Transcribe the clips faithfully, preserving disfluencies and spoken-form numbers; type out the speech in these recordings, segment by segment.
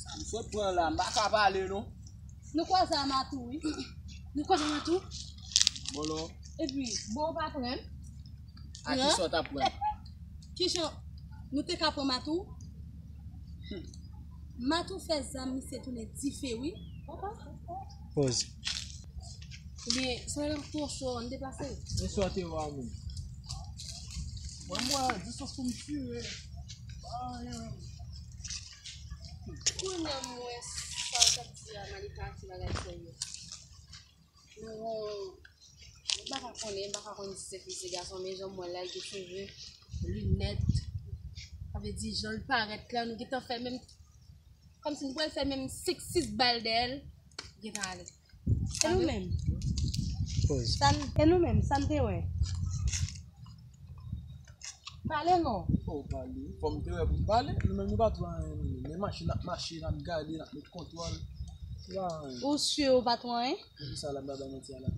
Sa m sot pran la, m pa ka pale non. Nou kwaze a Matou, wi. Nou kwaze a Matou? Bolo. Epi, bon, ou pa pran? A ki sa w t ap pran? Kijan nou te ka pran Matou? Matou fè zam misye tounen dife, wi. Poz. Ebyen, solèy la twò cho, ann deplase. E sa w te wè a menm? Mwen, mwen, distans pou m tire. Kounye a m wè sa w t ap di a, Malika, ti bagay serye. Nou, m pa ka konnen, m pa ka konnen si se fi, se gason, men jan m wè l la, l gen cheve, linèt. Sa vle di, jan l parèt la, nou gentan fè menm, kòmsi nou pral fè menm senk, sis bal dèyè l, gentan ale. E nou menm? Poz. Sa n, e nou menm, sa n te wè? Pale non. Fò w pale. Fò m te wè pou m pale. Nou menm nou pa twò anyen nou menm. Men mache n ap mache, n ap gade, n ap met kontwòl. Nou pa anyen. Ou si ou pa twò anyen? Poukisa la m pa bay manti a la?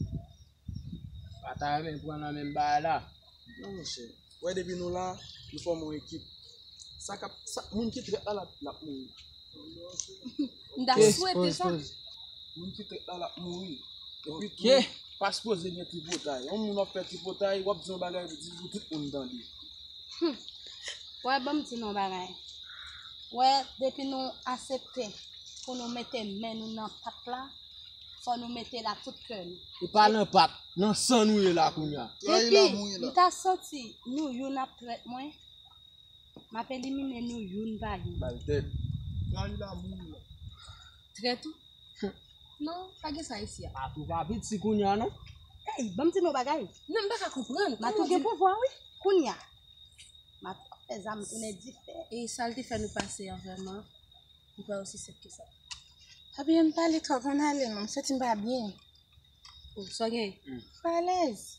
Pa ta renmen pran nan menm bagay la. Non, monchè. Wè, depi nou la, nou fòme yon ekip. Sa k ap, sa, moun ki trèt la, l ap, l ap mouri. M ta swete sa. Moun ki trèt la, l ap mouri. Epi tou, pa sipoze gen tripotay. Yon moun w ap fè tripotay, w ap di yon bagay, di pou tout moun tande. Wè, ban m di nou yon bagay. Wè, depi nou aksepte pou nou mete men nou nan pat la, fò nou mete l ak tout kè nou. E pa nan pat, nan san nou ye la kounye a. Epi, m ta santi nou youn ap trèt mwen, m ap elimine nou youn pa youn. Ba l tèt. Trayi la moun la. Trèt ou? Non, pa gen sa isi a. Matou pa piti kounye a non. Ey, ban m di nou bagay. Non, m pa ka konprann. Matou gen pouvwa wi. Kounye a. Matou ap fè zam tounen dife. E sa l te fè nou pase a vrèman, li pa osi senp ke sa. Pa byen pale twòp, ann ale non, m santi m pa byen. Oh, sa w gen? M pa alèz.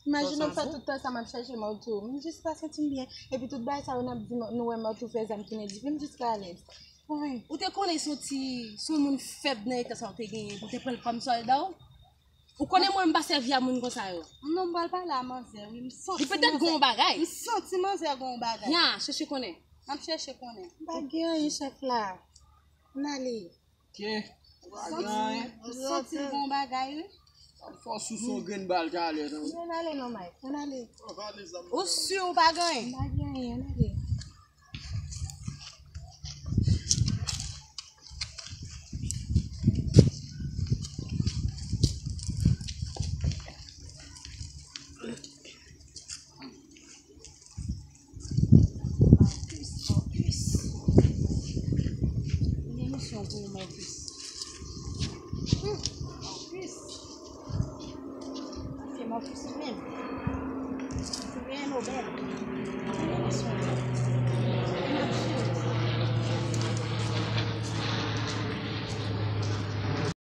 Imajine w fè tout tan sa m ap chèche Matou. M jis pa santi m byen. Epi tout bagay sa yo n ap di nou wè Matou fè zam tounen dife, m jis pa alèz. Ou te konnen se yon ti, se yon moun fèb nan eta sa w te genyen pou w te pran l kòm sòlda w? Ou konnen mwen m pa sèvi a moun konsa yo. Non, m pral pale a manzè wi, m santi. Li petèt gen yon bagay. M santi manzè gen yon bagay. Nya, chèche konnen. M ap chèche konnen. M pa gen anyen chèf la. Ann ale. Ke? M santi l gen yon bagay wi. Sa fò sou son grenn bal talè tande. Ann ale non Mike, ann ale. Ou si ou pa gen anyen? M pa gen anyen, ann ale. Fokis, fokis. Gen misyon pou ou, Mètis.